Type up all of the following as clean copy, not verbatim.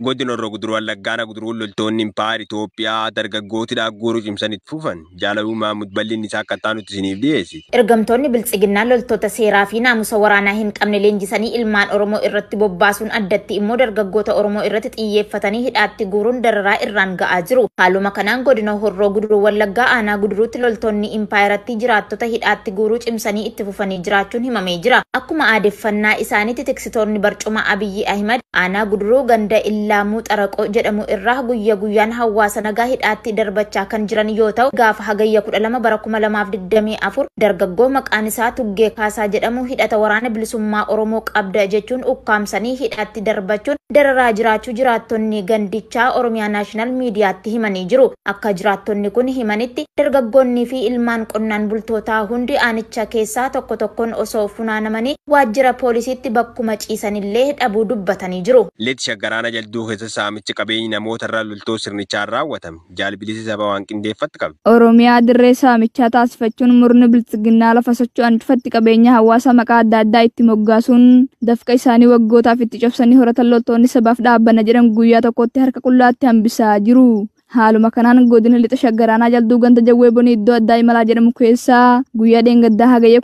Godina Horroo Guduruu Wallaggaa Aanaa Guduruu loltoonni Impaayar Itoophiyaa dargaggootidha guuruu cimsan itti fufan. Jaalaluu Maamud bal'inni isaa akka taanutti isiniif dhiyeessi. Ergamtoonni biltsiginnaa loltoota seeraa fi naamusa waraanaa hin qabne leenjisanii ilmaan Oromoo irratti bobbaasuun addatti immoo dargaggoota Oromoo irratti xiyyeeffatanii hidhaatti guuruun dararaa irraan ga'aa jiru. Haaluma kanaan godina Horroo Guduruu Wallaggaa Aanaa Guduruutti loltoonni Impaayaratti jiraattota hidhaatti guuruu cimsanii itti fufanii jiraachuun himamee jira. Akkuma aadeffannaa isaaniitti tiksitoonni barcuma Abiyyi Ahimad Aanaa Guduruu ganda Illaamuu Xaraqoo jedhamu irraa guyya guyyaan hawaasa nagaa hidhaatti darbachaa kan jiran yoo ta'u, gaafa hagayya 12 bara 2024 dargaggoo maqaan isaa Tuggee Kaasaa jedhamu hidhata waraana bilisummaa Oromoo qabda jechuun ukkaamsanii hidhaatti darbachuun dararaa jiraachuu jiraattonni gandichaa Oromiyaa Naashinaal Miidiyaatti himanii jiru. Akka jiraattonni kun himanitti dargaggoonnii fi ilmaan qonnaan bultootaa hundi aanicha keessaa tokko tokkoon osoo funaanamanii waajjira poolisiitti bakkuma ciisanillee dhabuu dubbatanii jiru. Leeti shaggaraana jalduu keessa saamichi qabeenyi namoota irraa loltoo sirnichaan raawwatame. Jaalbilisi saba waan qindeeffatti qabdi. Oromiyaa dirree saamichaa taasifachuun murni biltsiginnaa lafa socho'an cufatti qabeenya hawaasaa maqaa adda addaa itti moggaasuun dafqa isaanii waggootaaf itti cobsanii horatan loltoonni sabaaf dhaabbanna jedhan guyyaa tokkotti harka qullaatti hambisaa jiru. Haaluma kanaan godina lixa shaggaraanaa jalduu ganda jawwee bonii iddoo addaa imalaa jedhamu keessaa guyyaa dheengaddaa hagayya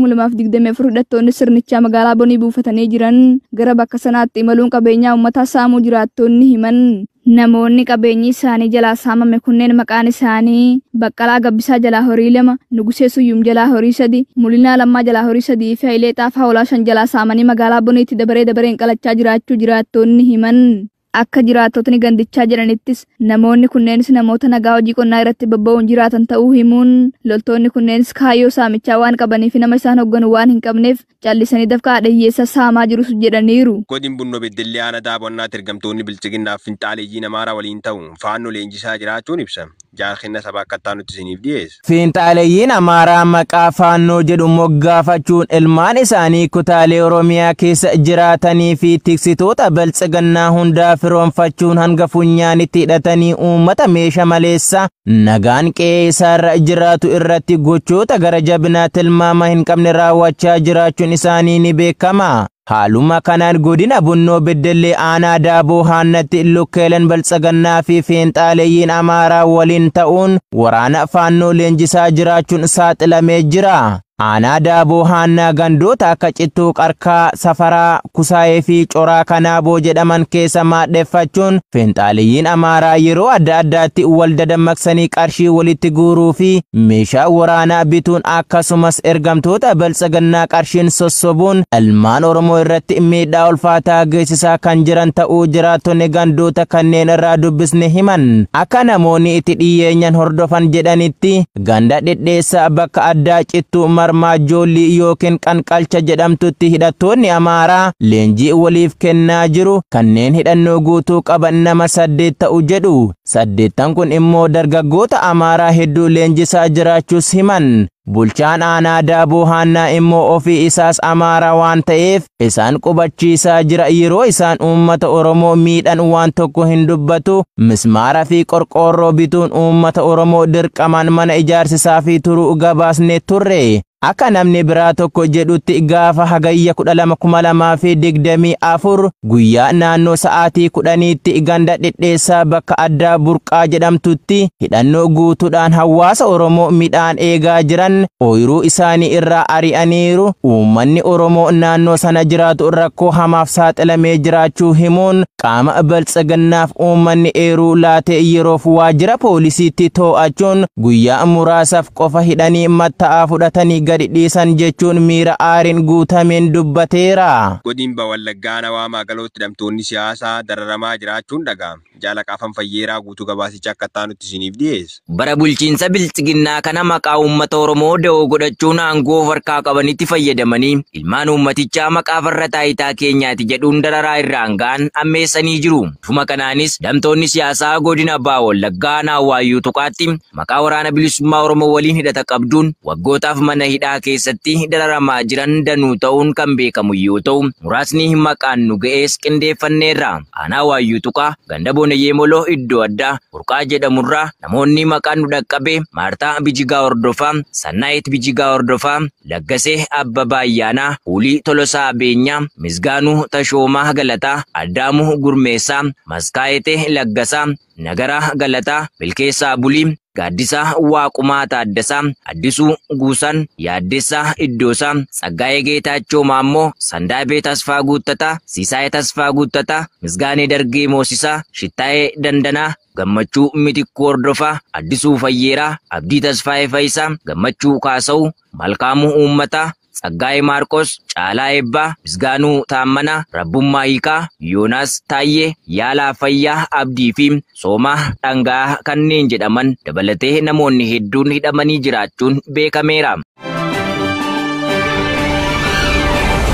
13,2024 hidhattoonni sirnichaa magaalaa bonii buufatanii jiran gara bakka sanaatti imaluun qabeenyaa uummataa saamuu jiraattonni himan. Namoonni qabeenyi isaanii jalaa saamame kunneen maqaan isaanii Baqqalaa Gabbisaa jalaa horii 2, Nugusee Suyyum jalaa horii 3, Mulinaa Lammaa jalaa horii 3 fi Hayilee Xaafaa Hoolaa 5 jalaa saamanii magaalaa boniitti dabaree dabareen qalachaa jiraachuu jiraattonni himan. Akka jiraattotni gandichaa jedhanittis namoonni kunneenis namoota nagaa hojii qonnaa irratti bobba'uun jiraatan ta'uu himuun loltoonni kunneenis kaayyoo saamichaa waan qabaniif nama isaan hogganu waan hin qabneef callisanii dafqa haadha hiyyeessa saamaa jirus jedhaniiru. Godin Bunnoo Beddellee Aanaa Daabonnaatti ergamtoonni bilchiginnaaf finxaaleeyyii Amaaraa waliin ta'uun faannoo leenjisaa jiraachuun ibsame. Jaarkinna sabaa akka taanutti isiniif dhiyeessa. Fiinxaaleeyyiin Amaaraa maqaa faannoo jedhu moggaafachuun ilmaan isaanii kutaalee Oromiyaa keessa jiraatanii fi tiksitoota biltsiginnaa hundaa firoonfachuun hanga funyaanitti hidhatanii uummata meesha maleessa nagaan qe'ee isaarra jiraatu irratti gochoota gara jabinaa tilmaama hin qabne raawwachaa jiraachuun isaanii ni beekama. Haaluma kanaan godina Bunnoo Beddellee Aanaa Daaboo Haannatti lukkeeleen biltsiginnaa fi fiinxaaleeyyiin Amaaraa waliin ta'uun waraana faannoo leenjisaa jiraachuun saaxilamee jira. Aanaa Daaboo Haannaa gandoota akka Cittuu Qarkaa, Safaraa, Kusaayee fi Coraa Kanaaboo jedhaman keessa maadheffachuun fiinxaaleeyyiin Amaaraa yeroo adda addaatti wal dadammaqsanii qarshii walitti guuruu fi meeshaa waraanaa bituun akkasumas ergamtoota biltsiginnaa qarshiin sossobuun ilmaan Oromoo irratti miidhaa ulfaataa geessisaa kan jiran ta'uu jiraattonni gandoota kanneen irraa dubbisne himan. Akka namoonni itti dhiyeenyan hordofan jedhanitti ganda dhedheessa bakka addaa Cittuu Marmaajoolli yookiin Qanqalcha jedhamtutti hidhattoonni Amaaraa leenjii waliif kennaa jiru. Kanneen hidhannoo guutuu qaban nama 8 ta'u jedhu. 8 kun immoo dargaggoota Amaaraa hedduu leenjisaa jiraachuus himan. Bulchaan Aanaa Daaboo Haannaa immoo ofii isaas Amaaraa waan ta'eef isaan qubachiisaa jira. Yeroo isaan uummata Oromoo miidhan waan tokko hin dubbatu. Mismaara fi qorqoorroo bituun uummata Oromoo dirqamaan mana ijaarsisaa fi turuu gabaasne turre. Akka namni biraa tokko jedhutti gaafa hagayya 12,2024 guyyaa naannoo sa'aatii 10tti ganda dhedheessaa bakka addaa Burqaa jedhamtutti hidhannoo guutuudhaan hawaasa Oromoo midhaan eegaa jiran ooyiruu isaanii irraa ari'aniiru. Uummanni Oromoo naannoo sana jiraatu rakkoo hamaaf saaxilamee jiraachuu himuun qaama biltsiginnaaf uummanni eeruu laatee yeroof waajjira poolisiitti to'achuun guyyaa muraasaaf qofa hidhanii matta'aa fudhatanii gadi dhiisan jechuun miira aariin guutameen dubbateera. Godin Wallaggaa Aanaa Maagalootti hidhamtoonni siyaasaa dararamaa jiraachuun dhaga'ame. Jaalaqaafan Fayyeeraa guutuu gabaasicha akka taanutti isiniif dhiyeessa. Bara bulchiinsa biltsiginnaa kana maqaa uummata Oromoo da'oo godhachuun aangoo of harkaa qabanitti fayyadamanii ilmaan uummatichaa maqaa farra taayitaa keenyaati jedhuun dararaa irraan ga'an ammeessanii jiru. Dhuma kanaanis hidhamtoonni siyaasaa godina Abbaa Wallaggaa Aanaa Waayyuu Tuqaatti maqaa waraana bilisummaa Oromoo waliin hidhata qabduun waggootaaf mana hidhaa keessatti dararamaa jiran danuu ta'uun kan beekamu yoo ta'u, muraasni maqaan nu ga'ees qindeeffanneerra. Aanaa Waayyuu Tuqaa ganda Bonayyee Moloo iddoo addaa Burqaa jedhamurraa namoonni maqaan nu dhaqqabe Maartaa Bijigaa Hordofaa, Sannaa Sannaayit Bijigaa Hordofaa, Laggasee Abbabaa Ayyaanaa, Huulii Tolosaa Beenyaa, Misgaanuu Tashoomaa Galataa, Addaamuu Gurmeessaa, Maskaayetee Laggasaa, Nagaraa Galataa, Milkeessaa Bulii, Gaaddisaa Waaqumaa Taaddasaa, Addisuu Guusan, Yaaddessaa Iddoosaa, Tsaggaayee Geetaachoo Maammoo, Sandaabee Tasfaa Guuttataa, Siisaayee Tasfaa Guuttataa, Misgaanee Dargee Moosisaa, Shittaayee Dandanaa, Gammachuu Mitikkuu Hordofaa, Addisuu Fayyeeraa, Abdii Tasfaayee Fayisaa, Gammachuu Kaasa'uu, Malkaamuu Uummataa, Tsaggaayee Maarqos, Caalaa Eebbaa, Misgaanuu Taammanaa, Rabbummaa Hiikaa, Yoonaas Taayyee, Yaalaa Fayyaa Abdii fi Soomaa Dhangaa kanneen jedhaman dabalatee namoonni hedduun hidhamanii jiraachuun beekameera.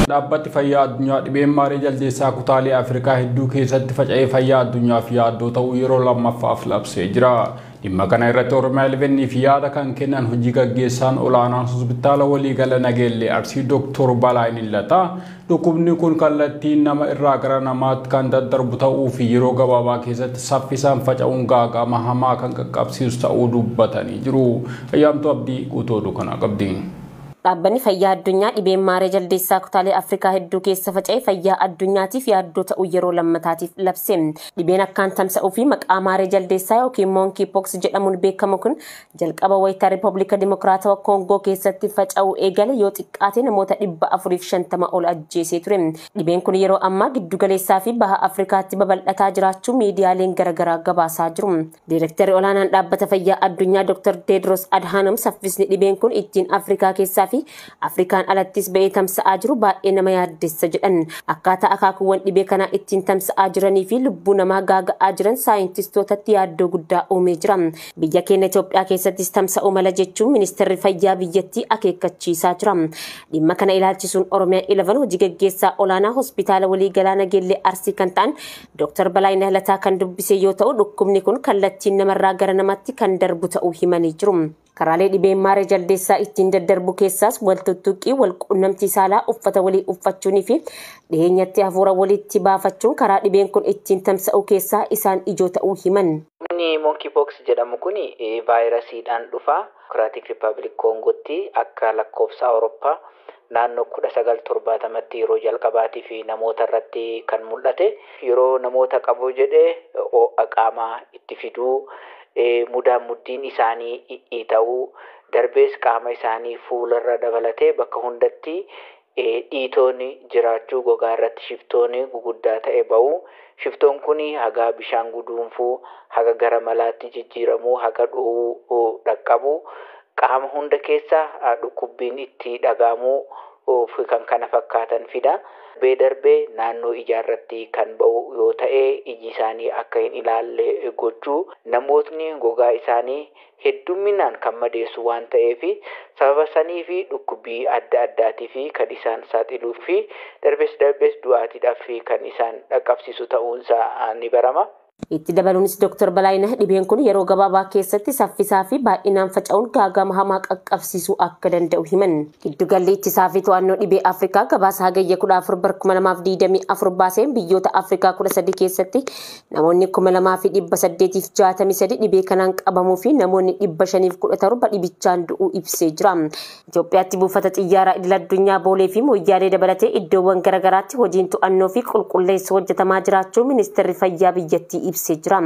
Dhaabbati fayyaa addunyaa dhibeen maaree jaldeessaa kutaalee Afrikaa hedduu keessatti faca'ee fayyaa addunyaaf yaaddoo ta'uu yeroo lammaffaaf labsee jira. Dhimma kana irratti Oromiyaa 11f yaada kan kennan hojii gaggeessaan olaanaan hospitaala waliigala Nageellee Arsii Dooktor Balaayin Lataa dhukkubni kun kallattiin nama irraa gara namaatti kan daddarbu ta'uu fi yeroo gabaabaa keessatti saffisaan faca'uun gaaga'ama hamaa kan qaqqabsiisu ta'uu dubbatanii jiru. Ayyaamtuu Abdii guutuu oduu kanaa qabdi. Dhaabbanni fayyaa addunyaa dhibeen maaree jaldeessaa kutaalee Afrikaa hedduu keessa faca'e fayyaa addunyaatiif yaaddoo ta'uu yeroo lammataatiif labse. Dhibeen akkaan tamsa'uu fi maqaa maaree jaldeessaa yookiin Monkey Pox jedhamuun beekamu kun jalqaba wayitaa Riippaabilika Dimokiraatawaa Koongoo keessatti faca'uu eegale yoo xiqqaate namoota 450 ol ajjeesee ture. Dhibeen kun yeroo ammaa giddu galeessaa fi baha Afrikaatti babal'ataa jiraachuu miidiyaaleen garaagaraa gabaasaa jiru. Diirektarri olaanaan dhaabbata fayyaa addunyaa Dr. Tedros Adhanom saffisni dhibeen kun ittiin Afrikaa keessaa fi Afrikaan alattis ba'ee tamsa'aa jiru baay'ee nama yaaddessa jedhan. Akkaataa akaakuuwwan dhibee kanaa ittiin tamsa'aa jiranii fi lubbuu namaa gaaga'aa jiran saayintistootatti yaaddoo guddaa uumee jira. Biyya keenya Itoophiyaa keessattis tamsa'uu mala jechuun ministeerri fayyaa biyyattii akeekkachiisaa jira. Dhimma kana ilaalchisuun Oromiyaa 11 hojii gaggeessaa olaanaa hospitaala waliigalaa Nageellee Arsii kan ta'an Dr. Balaayinah Lataa kan dubbise yoo ta'u dhukkubni kun kallattiin namarraa gara namaatti kan darbu ta'uu himanii jiru. Karaalee dhibeen maaree jaldeessaa ittiin daddarbu keessaas wal tuttuqqii, wal quunnamtii saalaa, uffata walii uffachuunii fi dhiheenyatti hafuura walitti baafachuun karaa dhibeen kun ittiin tamsa'u keessaa isaan ijoo ta'uu himan. Inni Monkey Pox jedhamu kun vaayirasiidhaan dhufa. Democratic Republic Koongootti akka lakkoofsa Awurooppaa naannoo 1970tti yeroo jalqabaatii fi namoota irratti kan mul'ate. Yeroo namoota qabu jedhee ho'a qaamaa itti fiduu, mudaan muddiin isaanii dhiita'uu, darbees qaama isaanii fuularra dabalatee bakka hundatti dhiitoon jiraachuu, gogaa irratti shiftoon guguddaa ta'e ba'uu. Shiftoon kun haga bishaan guduunfuu, haga gara malaatti jijjiiramuu, haga dho'uu dhaqqabu, qaama hunda keessa dhukkubbiin itti dhaga'amuu fi kan kana fakkaatan fida. Darbee darbee naannoo ijaarratti kan ba'u yoo ta'e iji isaanii akka hin ilaalle gochuu, namootni gogaa isaanii hedduminaan kan madeessu waan ta'eef sababa sanii fi dhukkubbii adda addaatii fi kan isaan saaxiluu fi darbees darbees du'aatiidhaaf kan isaan dhaqqabsiisu ta'uunsaa ni barama. Itti dabaluunis Dr. Balaayinah dhibeen kun yeroo gabaabaa keessatti saffisaa fi baay'inaan faca'uun gaaga'ama hamaa qaqqabsiisuu akka danda'u himan. Giddugalli ittisaa fi to'annoo dhibee Afrikaa gabaasa hagayya 14 bara 2024 baaseen biyyoota Afrikaa 13 keessatti namoonni 2863 dhibee kanaan qabamuu fi namoonni 517 dhibichaan du'uu ibsee jira. Itoophiyaatti buufata xiyyaaraa idil addunyaa Boolee fi Moyyaalee dabalatee iddoowwan garaagaraatti hojiin to'annoo fi qulqulleessuu hojjetamaa jiraachuu ministeerri fayyaa biyyattii ibsee jira.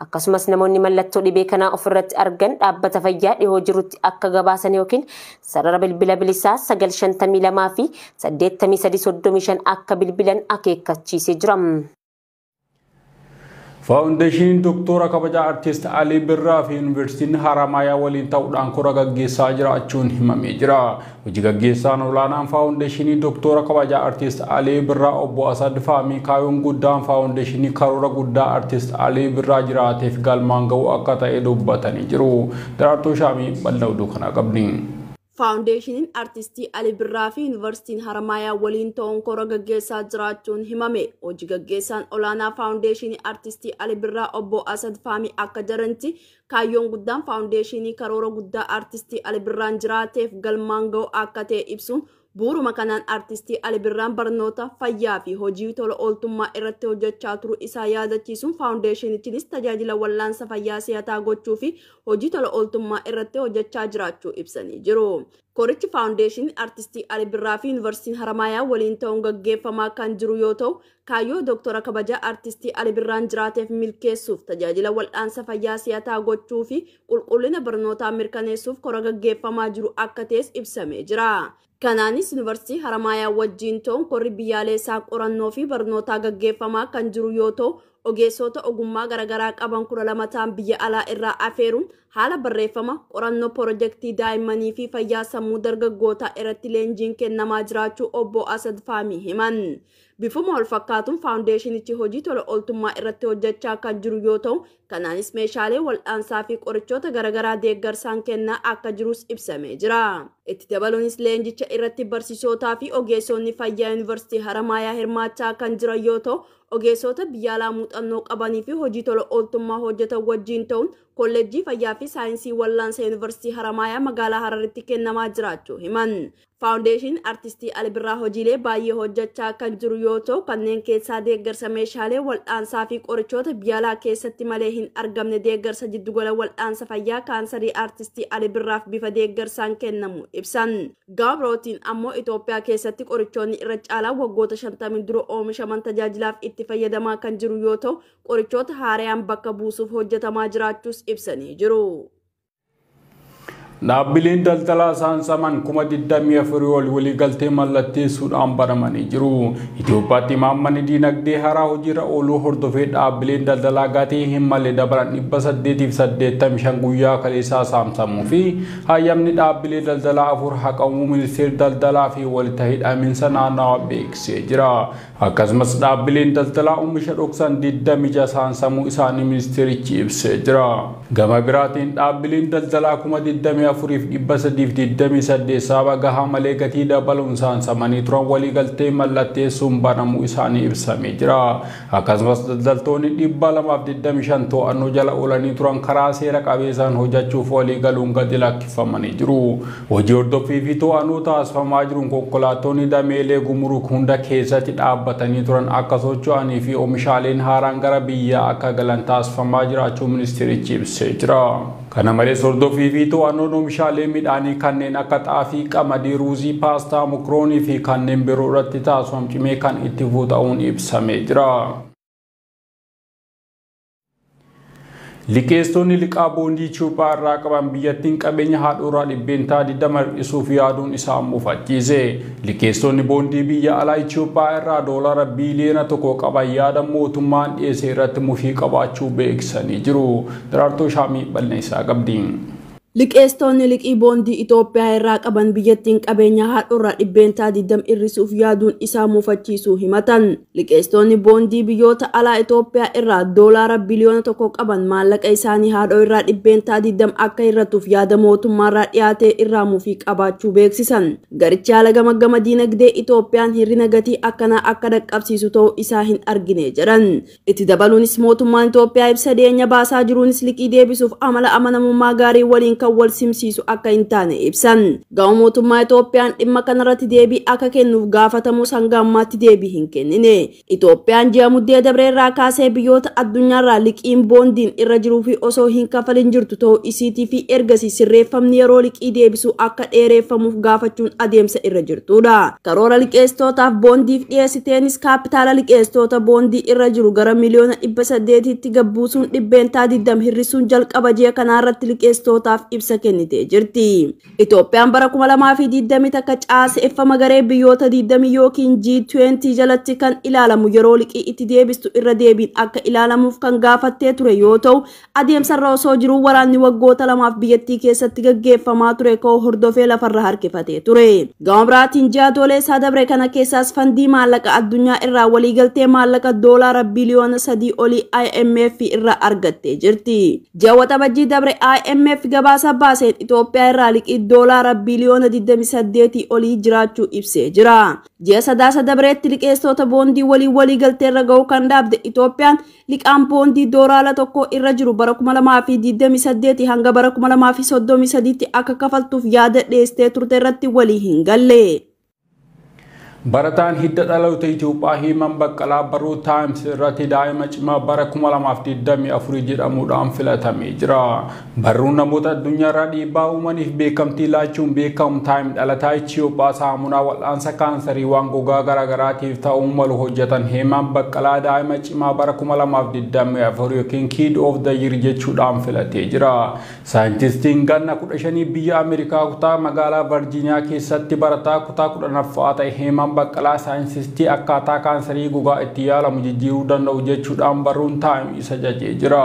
Akkasumas namoonni mallattoo dhibee kanaa ofirratti argan dhaabbata fayyaa dhihoo jirutti akka gabaasan yookiin sarara bilbila bilisaa 952 fi 8335 akka bilbilan akeekkachiisee jira. Faawundeeshiniin Doktora kabajaa Artiist Alii Birraa fi Yuunivarsiitiin Haramaayaa waliin ta'uudhaan kora gaggeessaa jiraachuun himamee jira. Hojii gaggeessaan olaanaan faawundeeshinii Doktora kabajaa Artiist Alii Birraa obbo Asad Faamii kaayyoon guddaan faawundeeshinii karoora guddaa Artiist Alii Birraa jiraateef galmaan ga'uu akka ta'e dubbatanii jiru. Daraartuu Shaamii bal'aa oduu kanaa qabdi. Faawundeeshiniin Artistii Alii Birraa fi Yuunivarsiitiin Haramaayaa waliin ta'uun kora gaggeessaa jiraachuun himame. Hojii gaggeessaan olaanaa faawundeeshinii Artistii Alii Birraa obbo Asad Faamii akka jedhanitti kaayyoon guddaan faawundeeshinii karoora guddaa Artistii Alii Birraan jiraateef galmaan ga'u akka ta'e ibsuun Bu'uuruma kanaan Artistii Ali Birraan barnoota fayyaa fi hojii tola ooltummaa irratti hojjechaa turuu isaa yaadachiisuun faawundeeshinichinis tajaajila wal'aansa fayyaa si'ataa gochuu fi hojii tola ooltummaa irratti hojjechaa jiraachuu ibsanii jiru. Korichi faawundeeshinii Artistii Ali Birraa fi Yuunivarsiitiin Haramaayaa waliin ta'uun gaggeeffamaa kan jiru yoo ta'u, kaayyoo Dooktora kabajaa Artistii Ali Birraan jiraateef milkeessuuf tajaajila wal'aansa fayyaa si'ataa gochuu fi qulqullina barnootaa mirkaneessuuf kora gaggeeffamaa jiru akka ta'es ibsamee jira. Kanaanis Yuunivarsiitii Haramaayaa wajjin ta'uun korri biyyaalessaa qorannoo fi barnootaa gaggeeffamaa kan jiru yoo ta'u, ogeessota ogummaa garaagaraa qaban 12 ta'an biyya alaa irraa afeeruun haala barreeffama qorannoo pirojektii daa'immanii fi fayyaa sammuu dargaggootaa irratti leenjiin kennamaa jiraachuu obbo Asad Faamii himan. Bifuma wal fakkaatuun faawundeeshinichi hojii tola ooltummaa irratti hojjechaa kan jiru yoo ta'u, kanaanis meeshaalee wal'aansaa fi qorichoota garaagaraa deeggarsaan kennaa akka jirus ibsamee jira. Itti dabaluunis leenjicha irratti barsiisotaa fi ogeessonni fayyaa Yuunivarsiitii Haramaayaa hirmaachaa kan jiran yoo ta'u, ogeessota biyya alaa muuxannoo qabanii fi hojii tola ooltummaa hojjetan wajjin ta'uun kolleejjii fayyaa fi saayinsii wal'aansa Yuunivarsiitii Haramaayaa magaalaa Hararitti kennamaa jiraachuu himan. Faawundeeshiniin Artistii Ali Birraa hojiilee baay'ee hojjechaa kan jiru yoo ta'u, kanneen keessaa deeggarsa meeshaalee wal'aansaa fi qorichoota biyya alaa keessatti malee hin argamne deeggarsa jiddugala wal'aansa fayyaa kaansarii Artistii Ali Birraaf bifa deeggarsaan kennamu ibsan. Gama birootiin ammoo Itoophiyaa keessatti qorichoonni irra caalaa waggoota 50 dura oomishaman tajaajilaaf itti fayyadamaa kan jiru yoo ta'u, qorichoota haaraan bakka buusuuf hojjetamaa jiraachuus ibsanii jiru. Dhaabbileen daldalaa saamsaman 24,000 ol waliigaltee mallatteessuudhaan baramanii jiru. Itoophiyaatti imaammanni diinagdee haaraa hojiirra ooluu hordofee dhaabbileen daldalaa gatii hin malle dabalan 885 guyyaa kaleessaa saamsamuu fi hayyamni dhaabbilee daldalaa 4 haqamuu ministeerri daldalaa fi walitti hidhaminsa naannawaa beeksisee jira. Akkasumas dhaabbileen daldalaa oomisha dhoksan 26 saamsamuu isaanii ministeerichi ibsee jira. Gama biraatiin dhaabbileen daldalaa 24,328 sababa gahaa malee gatii dabaluun saamsamanii turan waliigaltee mallatteessuun banamuu isaanii ibsamee jira. Akkasumas daldaltoonni 225 to'annoo jala oolanii turan karaa seera qabeessaan hojjechuuf waliigaluun gadi lakkifamanii jiru. Hojii hordoffii fi to'annoo taasifamaa jiruun konkolaattonni dameelee gumruk hunda keessatti dhaabbatanii turan akka socho'anii fi oomishaaleen haaraan gara biyyaa akka galan taasifamaa jiraachuu ministeerichi ibsee jira. Kana malees hordoffii fi to'annoon oomishaalee midhaanii kanneen akka xaafii, qamadii, ruuzii, paastaa, mokoroonii fi kanneen biroo irratti taasifamu cimee kan itti fufu ta'uun ibsamee jira. Liqeessitoonni liqaa boondii Itoophiyaa irraa qaban biyyattiin qabeenya haadhuuraa 20% hir'isuuf yaaduun isaan mufachiise. Liqeessitoonni boondii biyya alaa Itoophiyaa irraa $1 biiliyoona qaban yaada mootummaan dhiyeesse irratti mufii qabaachuu beeksisanii jiru. Daraartuu Shaamii bal'ina isaa qabdi. Liqeessitoonni liqii boondii Itoophiyaa irraa qaban biyyattiin qabeenya haadhuurraa 20% hir'isuuf yaaduun isaa mufachiisuu himatan. Liqeessitoonni boondii biyyoota alaa Itoophiyaa irraa $1 biliyoona qaban maallaqa isaanii haadhoo irraa 20% akka hir'atuuf yaada mootummaarraa dhiyaate irraa mufii qabaachuu beeksisan. Garichi haala gamaggama diinagdee Itoophiyaan hir'ina gatii akkanaa akka dhaqqabsiisu ta'uu isaa hin argine jedhan. Itti dabaluunis mootummaan Itoophiyaa ibsa dhiyeenya baasaa jiruunis liqii deebisuuf amala amanamummaa gaarii waliin kan wal simsiisu akka hin taane ibsan. Gama mootummaa Itoophiyaan dhimma kanarratti deebii akka kennuuf gaafatamus hanga ammaatti deebii hin kennine. Itoophiyaan ji'a muddee dabreerraa kaasee biyyoota addunyaarraa liqiin boondiin irra jiruu fi osoo hin kafalin jirtu ta'uu isiitii fi ergasii sirreeffamni yeroo liqii deebisuu akka dheereeffamuuf gaafachuun adeemsa irra jirtudha. Karoora liqeessitootaaf boondiif dhiyeessiteenis kaapitaala liqeessitoota boondii irra jiru gara 800,000,000tti gabbuusuun 20% hir'isuun jalqaba ji'a kanaarratti liqeessitootaaf ibsa kennitee jirti. Itoophiyaan bara 2021 caaseffama garee biyyoota 20 yookiin G20 jalatti kan ilaalamu yeroo liqii itti deebistu irra deebiin akka ilaalamuuf kan gaafattee ture yoo ta'u, adeemsarra osoo jiruu waraanni waggoota lamaaf biyyattii keessatti gaggeeffamaa ture ka'uu hordofee lafarra harkifatee ture. Gama biraatiin ji'a Adoolessaa dabre kana keessaas fandii maallaqa addunyaa irraa waliigaltee maallaqa $3 biliyoona olii IMF irraa argattee jirti. Ji'a Waxabajjii dabre IMF gabaasa baaseen Itoophiyaa irraa liqii $28 biliyoona olii jiraachuu ibsee jira. Ji'a Sadaasa dabreetti liqeessitoota boondii waliin waliigaltee irra ga'uu kan dhaabde Itoophiyaan liqaan boondii $1 irra jiru bara 2028 hanga bara 2033 akka kafaltuuf yaada dhiyeessitee turte irratti walii hin galle. Barataan hidda dhaloota Itoophiyaa Himan Baqqalaa barruu Taayims irratti daa'ima cimaa bara 2024 jedhamuudhaan filatamee jira. Barruun namoota addunyaarraa dhiibbaa uumaniif beekamtii laachuun beekamu Taayim dhalataa Itoophiyaa saamunaa wal'aansa kaansarii waan gogaa garaagaraatiif ta'uu malu hojjetan Himan Baqqalaa daa'ima cimaa bara 2024 yookiin Kid of the Year jechuudhaan filatee jira. Saayintistiin ganna 15 biyya Ameerikaa kutaa magaalaa Virgiiniyaa keessatti barataa kutaa 10ffaa ta'e Himan Baqqalaa saayinsistii akkaataa kaansarii gogaa itti yaalamu jijjiiruu danda'u jechuudhaan barruun Taayim isa jajee jira.